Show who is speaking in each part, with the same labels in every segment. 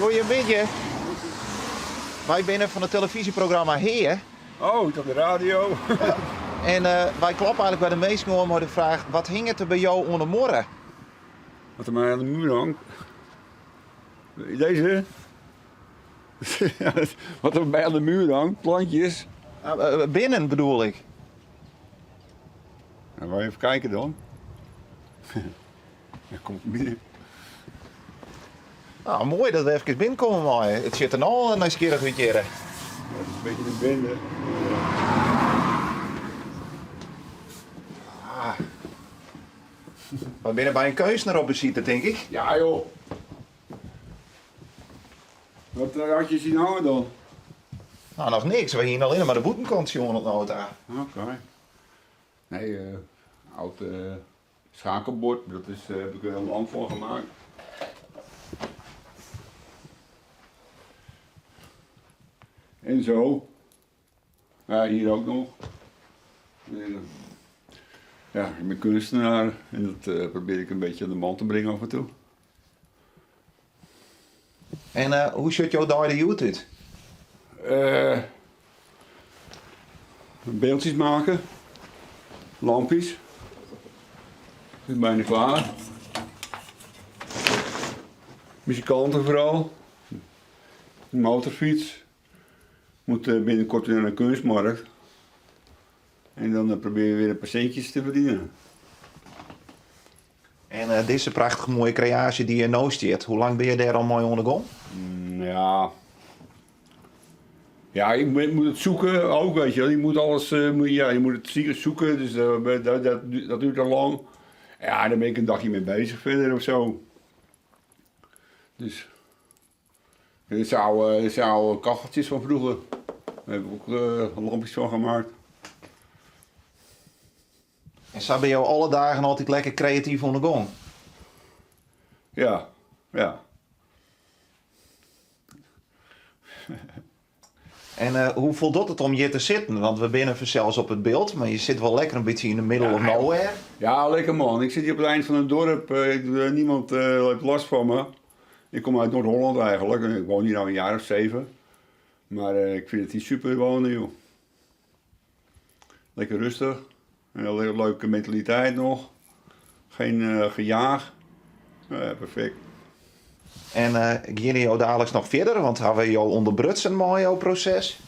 Speaker 1: Goeiemiddei. Wy binne fan it telefyzjeprogramma Hea.
Speaker 2: Oh, ik op de radio.
Speaker 1: En wy kloppe eigentlik by de minsken oan mei de fraach, wat hinget der by jo oan de muorre?
Speaker 2: Wat der my oan de muur hangt? Deze? Wat der by oan de muur hangt, plantjes.
Speaker 1: Binnen bedoel ik.
Speaker 2: Nou, even kijken dan. Dan kom ik binnen.
Speaker 1: Nou, moai dat we efkes binnenkomme meie. It sjocht der no al nijsgjirrich út hjirre.
Speaker 2: Ja, it is in bytsje in binde.
Speaker 1: Ah. Wy binne by in keunstner op besite, tink ik.
Speaker 2: Ja, joh. Wat had je zien hangen dan?
Speaker 1: Nou, noch niks. We hiene allinne mar de bûtenkant sjoen oant no ta.
Speaker 2: Oké. Nee, oud schakelbord, dat is, heb ik er een lamp van gemaakt. En zo. Ja, hier ook nog. Ja, ik ben kunstenaar en dat probeer ik een beetje aan de man te brengen af en toe.
Speaker 1: En hoe sjocht jo dei der hjoed út?
Speaker 2: Beeldjes maken, lampjes. Is bijna klaar. Muzikanten vooral. Motorfiets. Moet binnenkort weer naar de kunstmarkt. En dan probeer je weer een paar centjes te verdienen.
Speaker 1: En dizze prachtige moaie kreaasje dy't hjir no stiet, hoe lang binne je dêr al mei oan de gong?
Speaker 2: Ja. Ja, ik moet het zoeken ook, weet je wel. Je moet alles, ja, je moet het zoeken, dus dat duurt al lang. Ja, daar ben ik een dagje mee bezig verder of zo. Dus, dit zijn oude kacheltjes van vroeger. Daar heb ik ook lampjes van gemaakt.
Speaker 1: En sa binne jo alle dagen altyd lekker kreatyf oan de gong?
Speaker 2: Ja, ja.
Speaker 1: En hoe foldocht it om hjir te sitten? Want we binne fansels op it Bilt, mar je sit wol lekker in bytsje yn de middle of nowhere.
Speaker 2: Ja, lekker man. Ik sit hjir op it ein fan it dorp. Niemand heeft last van me. Ik kom uit Noord-Holland eigenlijk. Ik woon hier al een jaar of 7. Maar ik vind het hier super wonen, joh. Lekker rustich. Een leuke mentaliteit nog. Geen gejaag. Ja, perfect.
Speaker 1: En geane jo daliks noch fierder? Want hawwe jo ûnderbrutsen mei jo proses?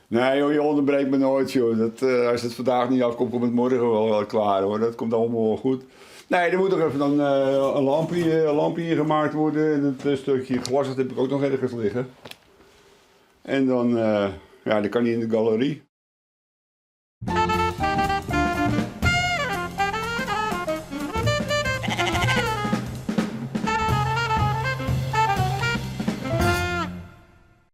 Speaker 2: Nee joh, je onderbreekt me nooit joh. Dat, als het vandaag niet afkomt, komt het morgen wel klaar hoor. Dat komt allemaal wel goed. Nee, er moet nog even dan, een lampje in gemaakt worden. En het stukje glas dat heb ik ook nog ergens liggen. En dan, ja, dan kan hij in de galerie.